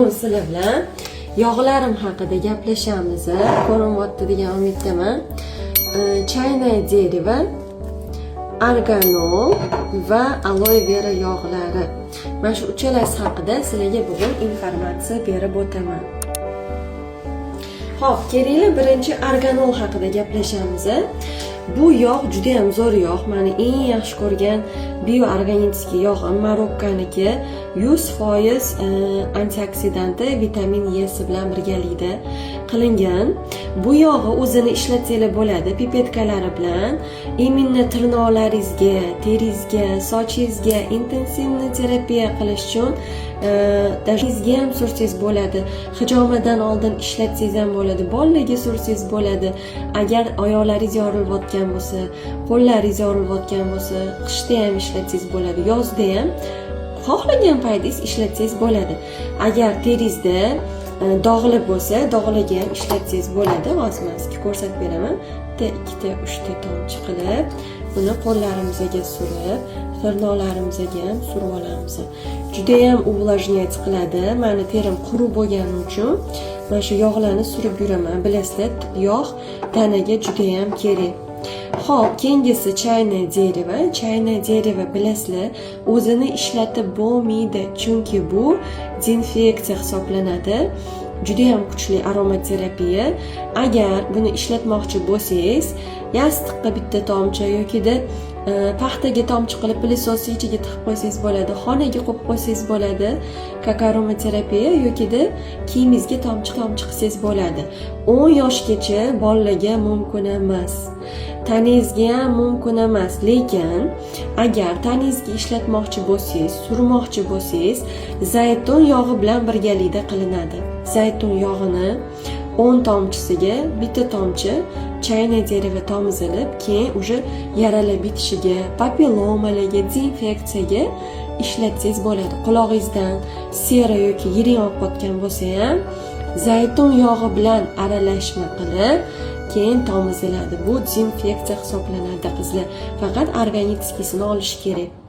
Sizlar bilan yog'larim haqida gaplashamiz. Ko'rinyapti degan umiddaman. Чайное дерево, arganol va aloe vera yog'lari. Mana shu uchalasi haqida sizlarga bugun informatsiya berib o'taman. Xo'p, kelinglar, birinchi arganol haqida gaplashamiz. Bu yog' juda ham zo'r yog'. Mani eng yaxshi ko'rgan биоорганический yog'im, Marokkaniki, 100% antioksidanti, vitamin E si bilan birgalikda qilingan. Bu yog'i o'zini ishlatsanglar bo'ladi pipetkalari bilan. Именно tirnoqlaringizga, teringizga, sochingizga интенсивный terapiya qilish uchun, даже yuzga ham sursangiz bo'ladi. Hijomadan oldin ishlatsangiz ham bo'ladi, bolalarga sursangiz bo'ladi. Agar oyoqlaringiz yorilayotgan bo'lsa, qo'llaringiz yorilayotgan bo'lsa, qishda ham ishlatsangiz bo'ladi, yozda ham, xohlagan paytingiz ishlatsangiz bo'ladi. Agar teringizda dog'li bo'lsa, dog'larga ham ishlatsangiz bo'ladi. Hozir man sizga ko'rsatib beraman. Bitta, ikkita, uchta tomchi qilib, buni qo'llarimizga surib, tirnoqlarimizga ham surib olamiz. Judayam увлажнять qiladi. Mani terim quruq bo'lgani uchun mana shu yog'larni surib yuraman. Bilasizlar, yog' tanaga judayam kerak. Xo'p, keyingisi чайное дерево. Чайное дерево, bilasizlar, o'zini ishlatib bo'lmaydi, chunki bu dezinfeksiya hisoblanadi. Judayam kuchli aromaterapiya. Agar buni ishlatmoqchi bo'lsangiz, yostiqqa bitta tomchi yokida paxtaga tomchi qilib, пылесос ichiga tiqib qo'ysangiz bo'ladi, xonaga qo'yib qo'ysangiz bo'ladi, как aromaterapiya, yokida kiyimingizga tomchi tomchi qilsangiz bo'ladi. 10 yoshgacha bolalarga mumkin emas. Tanangizga ham mumkin emas, lekin agar tanangizga ishlatmoqchi bo'lsangiz, surmoqchi bo'lsangiz, zaytun yog'i bilan birgalikda qilinadi. Zaytun yog'ini 10 tomchisiga bitta tomchi чайное дерево tomizilib, keyin уже yaralar bitishiga, papillomalarga, dezinfeksiyaga ishlatsangiz bo'ladi. Qulog'ingizdan сера yoki yiring oqayotgan bo'lsa ham, zaytun yog'i bilan aralashma qilib, keyin tomiziladi. Bu dezinfeksiya hisoblanadi, qizlar. Faqat органический sini olish kerak.